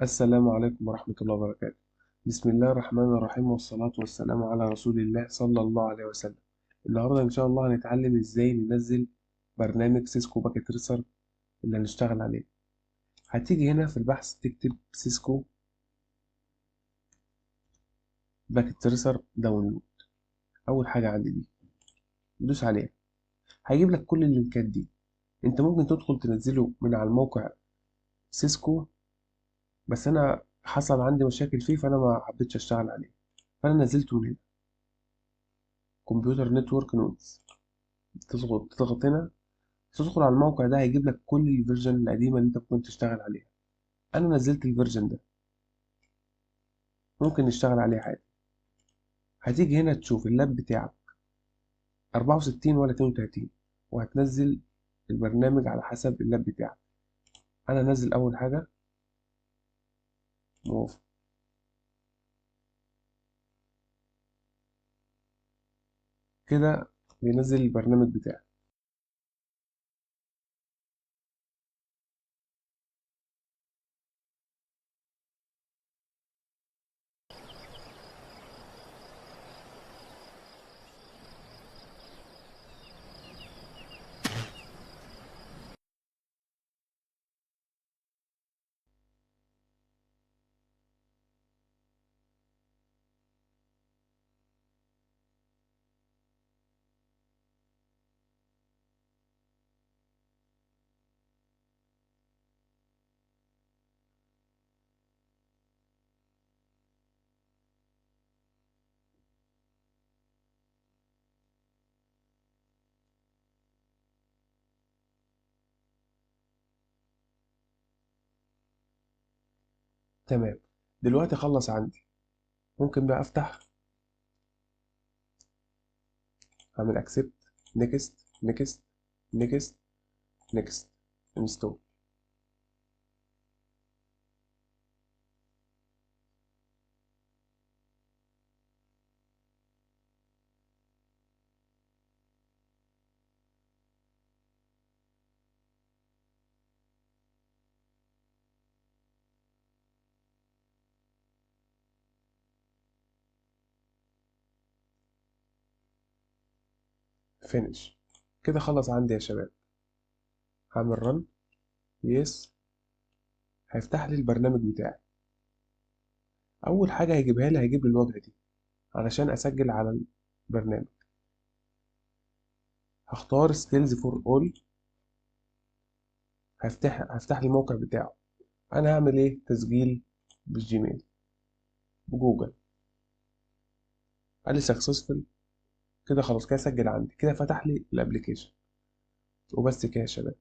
السلام عليكم ورحمة الله وبركاته. بسم الله الرحمن الرحيم، والصلاة والسلام على رسول الله صلى الله عليه وسلم. النهاردة إن شاء الله هنتعلم إزاي ننزل برنامج Cisco Packet Tracer اللي هنشتغل عليه. هتيجي هنا في البحث تكتب Cisco Packet Tracer download، أول حاجة عندي دي دوس عليها، هيجيب لك كل اللينكات دي. انت ممكن تدخل تنزله من على الموقع Cisco، بس انا حصل عندي مشاكل فيه فانا ما حبيتش اشتغل عليه، فانا نزلته من هنا Computer Network Notes. تضغط هنا تدخل على الموقع ده، هيجيب لك كل ال version القديمه اللي انت كنت تشتغل عليها. انا نزلت ال version ده، ممكن نشتغل عليه عادي. هتيجي هنا تشوف ال lab بتاعك 64 ولا 32، وهتنزل البرنامج على حسب ال lab بتاعك. انا نزل اول حاجه موافق، كده بينزل البرنامج بتاعك. تمام، دلوقتي خلص عندي. ممكن بقى افتح، اعمل accept، next، next، next، next، install. finish. كده خلص عندي يا شباب. هعمل run، yes، هيفتح لي البرنامج بتاعي. اول حاجه هيجيبها لي، هيجيب لي الواجهه دي علشان اسجل على البرنامج. هختار skills for all، هفتح لي الموقع بتاعه. انا هعمل ايه؟ تسجيل بالجيميل بجوجل. قال لي successful. كده خلاص، كده سجل عندي، كده فتح لي ال application. وبس كده يا شباب.